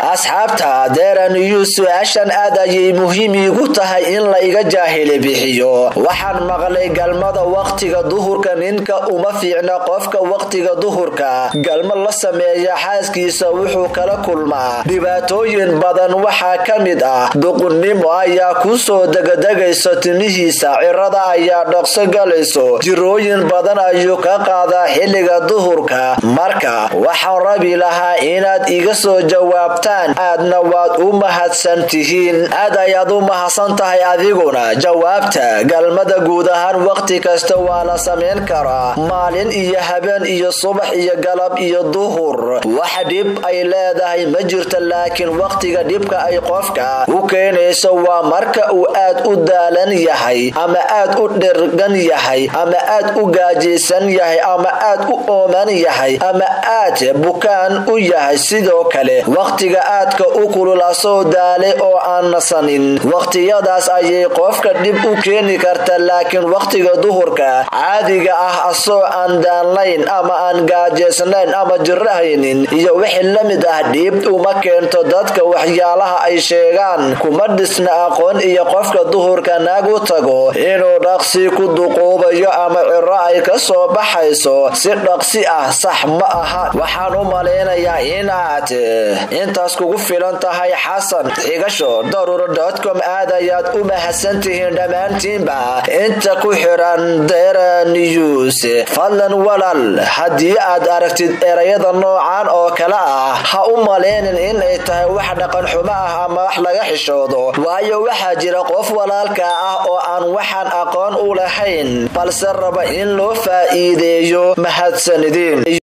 Asxaabta Deera News, su-aashan aad ayay muhiim iigu tahay in la iga jaahili bixiyo. Waxaan maqlay galmada waqtiga duhurka ninka uma fiicna. Qofka waqtiga duhurka galmo la sameeya xaaskiisa wuxuu kala kulmaa dhibaatooyin badan. Waxaa ka mid ah duqunnimo ayaa ku soo degadegayso, timihiisa cirada ayaa dhaqso galayso, jirooyin badan ayuu ka qaadaa xilliga duhurka. Marka waxaan rabi lahaa inaad iga soo jawaabtaan, aadna waad u mahadsan tihiin. Aad ayaad u mahadsan tahay adiguna. Jawaabta: galmada guud ahaan waqti kasta waa la samayn karaa, maalin iyo habeen iyo subax iyo galab iyo duhur, wax dhib ay leedahay ma jirto. Laakiin waqtiga dhibka ay qofka u keenayso waa marka uu aad u daalan yahay, ama aad u dhirgan yahay, ama aad u gaajaysan yahay, ama aad u ooman yahay, ama aad bukaan u yahay. Sidoo kale waqtiga aadka u kulul, asoo daalay oo aan nasanin, waqtiyadaas ayay qofka dhib u keeni karta. Laakiin waqtiga duhurka caadiga ah, asoo aan daanlayn ama aan gaajaysnayn ama jirahaynin iyo wixii la mid ah, dhib uma keento. Dadka waxyaalaha ay sheegaan kuma dhisna aqoon, iyo qofka duhurka naag u tago inuu dhaqsi ku duquubayo ama ciro ay ka soo baxayso si dhaqsi ah, sax ma aha. Waxaan u malaynayaa inaad intaas kugu filan tahay. Xasan Xigasho, daruuro.com. Aad ayaad u mahadsantihiin dhammaantiinba inta ku xiran Dera News. Fadlan walaal, haddii aad aragtid erayada noocan oo kale ah, ha u malaynin inay tahay wax dhaqan xumo ah ama wax laga xishoodo, waayo waxaa jira qof walaalka ah oo aan waxaan aqoon u lahayn balse raba in loo faa'iideeyo. Mahadsanidin.